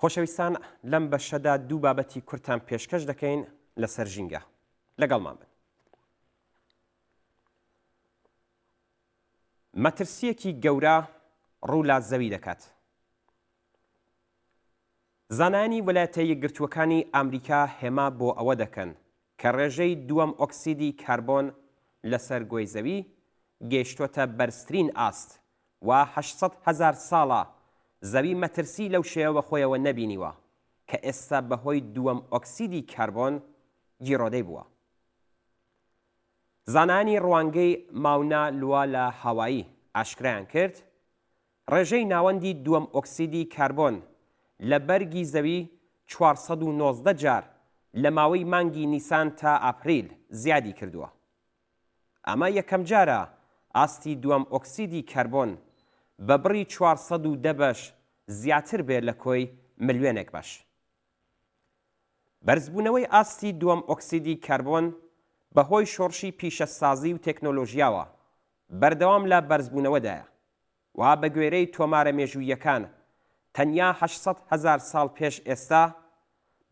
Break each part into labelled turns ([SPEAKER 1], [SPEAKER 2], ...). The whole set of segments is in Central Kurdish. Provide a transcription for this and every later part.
[SPEAKER 1] خۆشەویستان لەم بەشەدا دوو بابەتی کورتان پێشکەش دەکەین لەسەر ژینگە. لەگەڵمان بن. مەترسییەکی گەورە ڕوو لە زەوی دەکات. زانایانی ویلایەتە یەکگرتووەکانی ئامریکا هێما بۆ ئەوە دەکەن کە ڕێژەی دووەم ئۆکسیدی کاربۆن لەسەر گۆی زەوی گەیشتۆتە بەرزترین ئاست و 800 هەزار ساڵە زەوی مەترسی لەو شێوە بەخۆیەوە نەبینیوە کە ئێستا بەهۆی دووەم ئۆکسیدی کاربۆن گیڕۆدەی بووە. زانایانی ڕوانگەی ماونا لوا لە هاوایی ئاشکرایان کرد، ڕێژەی ناوەندی دووەم ئۆکسیدی کاربۆن لە بەرگی زەوی 419 جار لە ماوەی مانگی نیسان تا ئاپریل زیادی کردووە. ئەمە یەکەمجارە ئاستی دووەم ئۆکسیدی کەربۆن بە بڕی 410 بەش زیاتر بێ لە کۆی ملیۆنێک بەش. بەرزبوونەوەی ئاستی دووەم ئۆکسیدی کەربۆن بەهۆی شۆڕشی پیشەسازی و تێکنۆلۆژیاوە بەردەوام لە بەرزبوونەوەدایە و بەگوێرەی تۆمارە مێژووییەکان تەنیا 800 هەزار ساڵ پێش ئێستا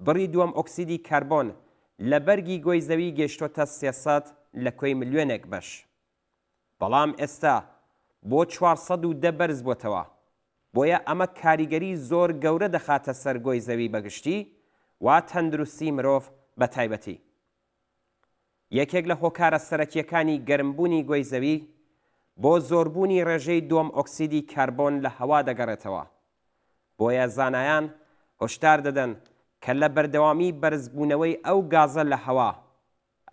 [SPEAKER 1] بڕی دووەم ئۆکسیدی کەربۆن لە بەرگی گۆی زەوی گەیشتۆتە 300 لە کۆی ملیۆنێک بەش بەڵام ئێستا بۆ 410 بەرزبۆتەوە بۆیە ئەمە کاریگەری زۆر گەورە دەخاتە سەر گۆی زەوی بە گشتی و تەندروستی مرۆڤ بە تایبەتی. یەکێک لە هۆکارە سەرەکییەکانی گەرمبوونی گۆی زەوی بۆ زۆربوونی ڕێژەی دووەم ئۆکسیدی کاربۆن لە هەوا دەگەڕێتەوە. بۆیە زانایان هۆشدار دەدەن کە لە بەردەوامی بەرزبوونەوەی ئەو گازە لە هەوا،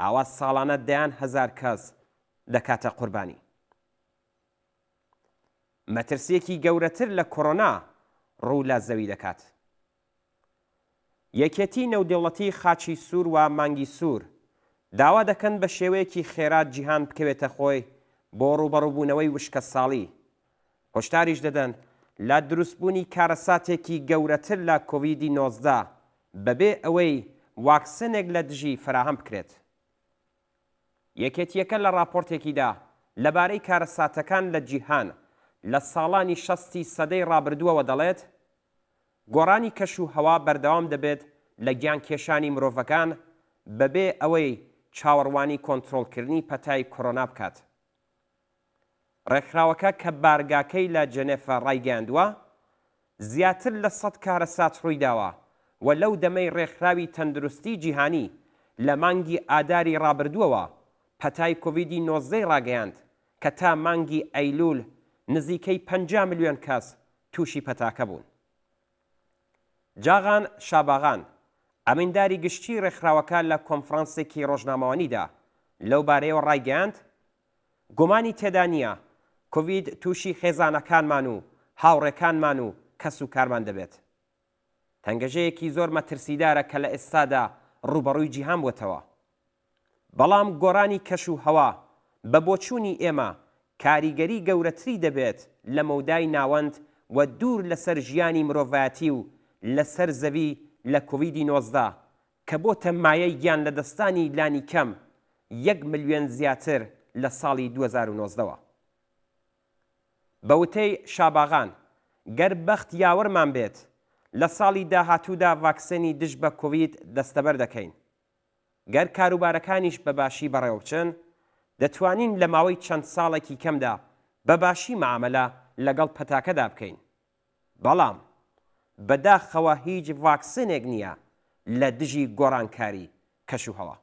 [SPEAKER 1] ئاوا ساڵانە دەیان هەزار کەس دەکاتە قوربانی. مەترسییەکی گەورەتر لە کۆرۆنا ڕوو لە زەوی دەکات. یەکێتی نێودەوڵەتی خاچی سوور و مانگی سوور داوا دەکەن بە شێوەیەکی خێرا جیهان بکەوێتە خۆی بۆ ڕووبەڕووبوونەوەی وشکەساڵی، هۆشداریش دەدەن لە دروستبوونی کارەساتێکی گەورەتر لە کۆڤیدی 19 بەبێ ئەوەی واکسەنێک لە دژی فەراهەم بکرێت. یەکێتییەکە لە ڕاپۆرتێکیدا لەبارەی کارەساتەکان لە جیهان لە ساڵانی شەستی سەدەی ڕابردووەوە دەڵێت، گۆڕانی کەش و هەوا بەردەوام دەبێت لە گیان کێشانی مرۆڤەکان بەبێ ئەوەی چاوەڕوانی کۆنترۆڵکردنی پەتای کۆرۆنا بکات. ڕێکخراوەکە کە بارگاکەی لە جەنێفە ڕایگەیاندووە، زیاتر لە سەد کارەسات ڕوویداوە و لەو دەمەی ڕێکخراوی تەندروستی جیهانی لە مانگی ئاداری ڕابردووەوە پەتای کۆڤیدی نۆزدەی ڕاگەیاند کە تا مانگی ئەیلول نزیکەی 50 ملیۆن کەس تووشی پەتاکە بوون. جاغان شاباغان، ئەمینداری گشتیی ڕێکخراوەکە لە کۆنفرانسێکی ڕۆژنامەوانیدا لەو بارەیەوە ڕایگەیاند، گومانی تێدا نییە کۆڤید تووشی خێزانەکانمان و هاوڕێکانمان و کەسوکارمان دەبێت. تەنگەژەیەکی زۆر مەترسیدارە کە لە ئێستادا ڕووبەڕووی جیهان بووەتەوە. بەڵام گۆڕانی کەش و هەوا بە بۆچوونی ئێمە کاریگەری گەورەتری دەبێت لە مەودای ناوەند و دوور لەسەر ژیانی مرۆڤایەتی و لەسەر زەوی لە کۆڤیدی 19 کە بۆتە مایەی گیان لەدەستدانی لانیکەم یەک ملیۆن زیاتر لە ساڵی 2019 وە. بە وتەی شاباغان، گەر بەخت یاوەرمان بێت، لە ساڵی داهاتوودا ڤاکسێنی دژ بە کۆڤید دەستەبەر دەکەین. گەر کاروبارەکانیش بە باشی بەڕێوەبچن، دەتوانین لە ماوەی چەند ساڵێکی کەمدا بە باشی مەعامەلە لەگەڵ پەتاکەدا بکەین. بەڵام بەداخەوە هیچ ڤاکسینێک نییە لە دژی گۆڕانکاری کەشوهەوا.